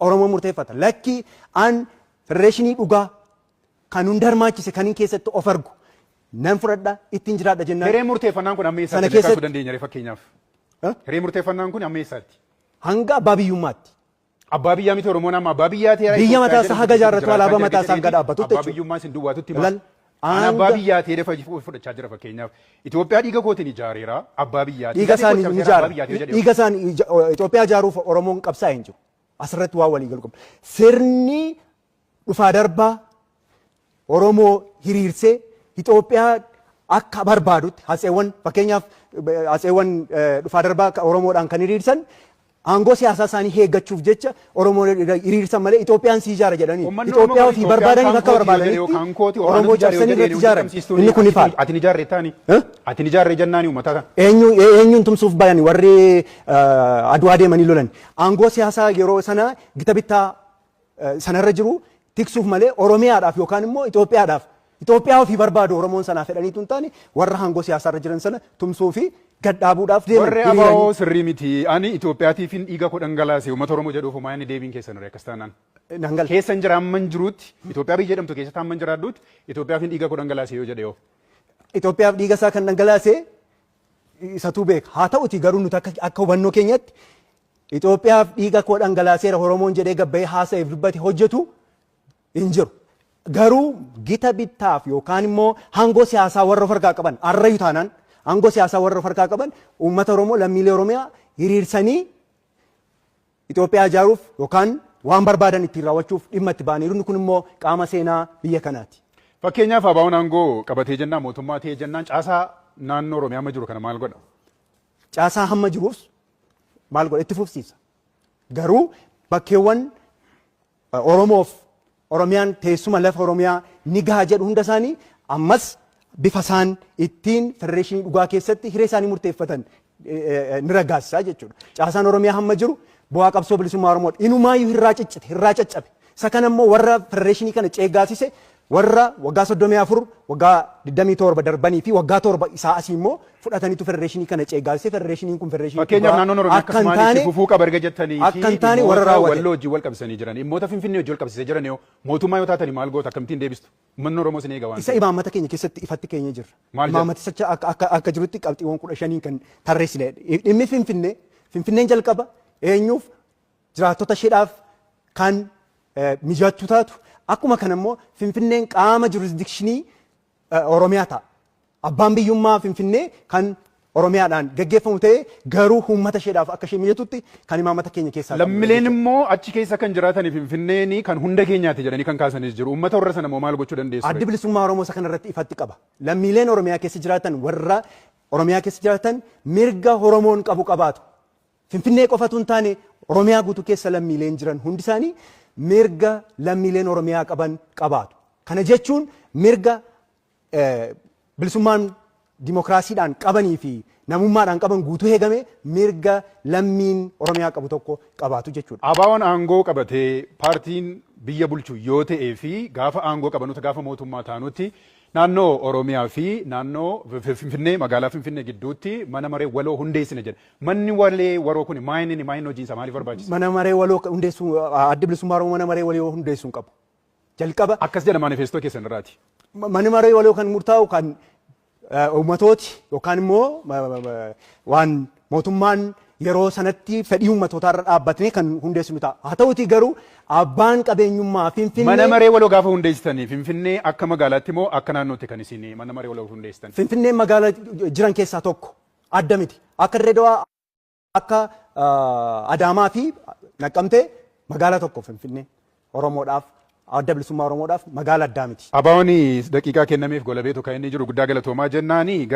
Oromoo murteeffata. Lakki an federeeshinii dhugaa kan hunda hirmaachise kan hin keessatti of argu nan fudhadha, ittiin jiraadha jennaan. Hiree murteeffannaan kun amma Sana eessaatti keessatti- kaasuu dandeenya fakkeenyaaf? Hiree murteeffannaan kun amma eessaatti? Hanga abbaa biyyummaatti. Abbaa biyyaa miti Oromoon amma abbaa biyyaa ta'eera. Biyya mataa isaa haga ijaarratu, alaabaa mataa isaa hanga dhaabbatutti Abbaa jechuudha. biyyummaa isin duwwaatutti hima. Lal, An abbaa biyyaa ta'ee fudhachaa jira fakkeenyaaf. Itoophiyaa dhiiga kootiin ijaareera, abbaa biyyaa. Dhiiga isaanii Abbaa ni ijaara. biyyaa ta'ee jedhee. Dhiiga isaanii Itoophiyaa ijaaruuf Oromoon qabsaa'ee hin jiru. Asirratti waan walii galu qabna. Sirni dhufaa darbaa Oromoo hiriirsee Itoophiyaa akka barbaadutti hatseewwan, fakkeenyaaf hatseewwan dhufaa darbaa Oromoodhaan kan hiriirsan aangoo siyaasaa isaanii eeggachuuf jecha Oromoo hiriirsan malee Itoophiyaan si ijaara jedhanii Uummanni Itoophiyaa Oromoo ofii barbaadaniif akka barbaadanitti kan kooti Oromoo cabsanii irratti ijaaran. Inni kun ifaadha. Ati ni ijaarre taani. Ati ni ijaarre jennaani uummata kana. Eenyu eenyuun tumsuuf bayan warri Aduwaa deemanii lolan? Aangoo siyaasaa yeroo sana gita bittaa sanarra jiru tiksuuf malee Oromiyaadhaaf yookaan immoo Itoophiyaadhaaf, Itoophiyaa ofii barbaadu Oromoon sanaa fedhaniitu hin taane, warra aangoo siyaasaarra jiran sana tumsuu fi gad dhaabuudhaaf deeman. Warri hiriiranii. ABO sirrii miti. Ani Itoophiyaatiifin dhiiga koo dhangalaase uummata Oromoo jedhuuf homaa inni deebiin keessan ture akkas taanaan. Nan gala. Keessan jira hamman jiruutti, Itoophiyaa biyya jedhamtu keessatti hamman jiraadhuutti Itoophiyaafin dhiiga koo dhangalaase yoo jedhe hoo? Itoophiyaaf dhiiga isaa kan dhangalaase isatu beeka. Haa ta'uti garuu nuti akka hubannoo keenyatti Itoophiyaaf dhiiga koo dhangalaaseera Oromoon jedhee gabba'ee haasa'eef dubbate hojjetu hin jiru. Garuu gita bittaaf yookaan immoo aangoo siyaasaa warra of harkaa qaban arrayu taanaan aangoo siyaasaa warra of harkaa qaban uummata Oromoo, lammiilee Oromiyaa hiriirsanii Itoophiyaa ijaaruuf yookaan waan barbaadan ittiin raawwachuuf dhimma itti ba'aniiru. Inni kun immoo qaama seenaa biyya kanaati. Fakkeenyaaf ABO'n aangoo qabatee jennaan, mootummaa ta'ee jennaan, caasaa naannoo Oromiyaa amma jiru kana maal godha? Caasaa hamma jiruuf maal godha? Itti fufsiisa. Garuu bakkeewwan Oromoof Oromiyaan teessuma lafa Oromiyaa ni gaha jedhu hunda isaanii ammas bifa isaan ittiin federeeshinii dhugaa keessatti hiree isaanii murteeffatan ni raggaasisa jechuudha. Caasaan Oromiyaa hamma jiru bu'aa qabsoo bilisummaa Oromoodha. Inumaayyuu hirraa ciccite, hirraa caccabe. Isa kana immoo warra federeeshinii kana ceeggaasise, warra waggaa 34, waggaa 27 darbanii fi waggaa 7 isaa asii immoo fudhatanitu federeeshinii kana ceeggaasise. Federeeshiniin kun federeeshinii Fakkeenyaaf dhugaa naannoon Oromiyaa akka hin akkasumaan itti taane fufuu qaba erga jettanii fi akka hin taane warra dhimmoota raawwate. Walloo wajjin wal qabsiisanii jiran, dhimmoota Finfinnee wajjin wal qabsiisee jiran yoo mootummaa yoo taatanii maal goota, akkamittiin deebistu? Uummanni Oromoo isin eega waan Isa ta'eef. Imaammata keenya keessatti ifatti keenya jirra. Maal jedha? Imaammaticha akka jirutti qabxiiwwan 15n kan tarreessine. Dhimmi Finfinnee, Finfinneen jalqaba eenyuuf, jiraattota isheedhaaf kan mijattu taatu, akkuma kana immoo Finfinneen qaama jurisdikshinii Oromiyaa ta'a. Abbaan biyyummaa Finfinnee kan Oromiyaadhaan gaggeeffamu ta'ee garuu uummata isheedhaaf akka ishee mijatutti kan imaammata keenya keessaa qabnu Lammileen jechuudha. immoo achi keessa kan jiraatanii Finfinneen kan hunda keenyaati jedhanii kan kaasanis jiru. Uummata warra sana immoo maal gochuu dandeessu? Addi Bilisummaa Oromoo isa kanarratti ifatti qaba. Lammiileen Oromiyaa keessa jiraatan, warra Oromiyaa keessa jiraatan, mirga Oromoon qabu qabaatu. Finfinnee qofatu hin taane, Oromiyaa guutuu keessa lammiileen jiran hundi isaanii mirga lammiileen Oromiyaa qaban qabaatu. Kana jechuun mirga bilisummaan dimokiraasiidhaan qabanii fi namummaadhaan qaban guutuu eegame mirga lammiin Oromiyaa qabu tokko qabaatu jechuudha. ABO'n aangoo qabatee paartiin biyya bulchu yoo ta'ee fi gaafa aangoo qabanutti, gaafa mootummaa taanutti, naannoo Oromiyaa fi naannoo Finfinnee, magaalaa Finfinnee gidduutti mana maree waloo hundeessina jedha. Manni walee waroo kun maayinni maayinni hojiinsa maaliif barbaachisa? Mana maree waloo hundeessuu, Addi Bilisummaa Oromoo mana maree waloo hundeessuu hin qabu. Jalqaba. Akkas jedha maanifeestoo keessan irraati. Manni maree waloo kan murtaa'u kan uummatooti yookaan immoo waan mootummaan yeroo sanatti fedhii uummatootaa irra dhaabbatnee kan hundeessinu ta'a. Haa ta'utii garuu abbaan qabeenyummaa Finfinnee. Mana maree waloo gaafa hundeessitanii Finfinnee akka magaalaatti moo akka naannootti kan isin mana maree waloo hundeessitan? Finfinneen magaalaa jiran keessaa tokko, adda miti. Akka Dirree Dawaa, akka Adaamaa fi Naqqamtee magaalaa tokko Finfinnee Oromoodhaaf, Adda Bilisummaa Oromoodhaaf magaala addaa miti. ABO'n daqiiqaa kennameef golabeetu kan inni jiru, guddaa galatoomaa jennaani.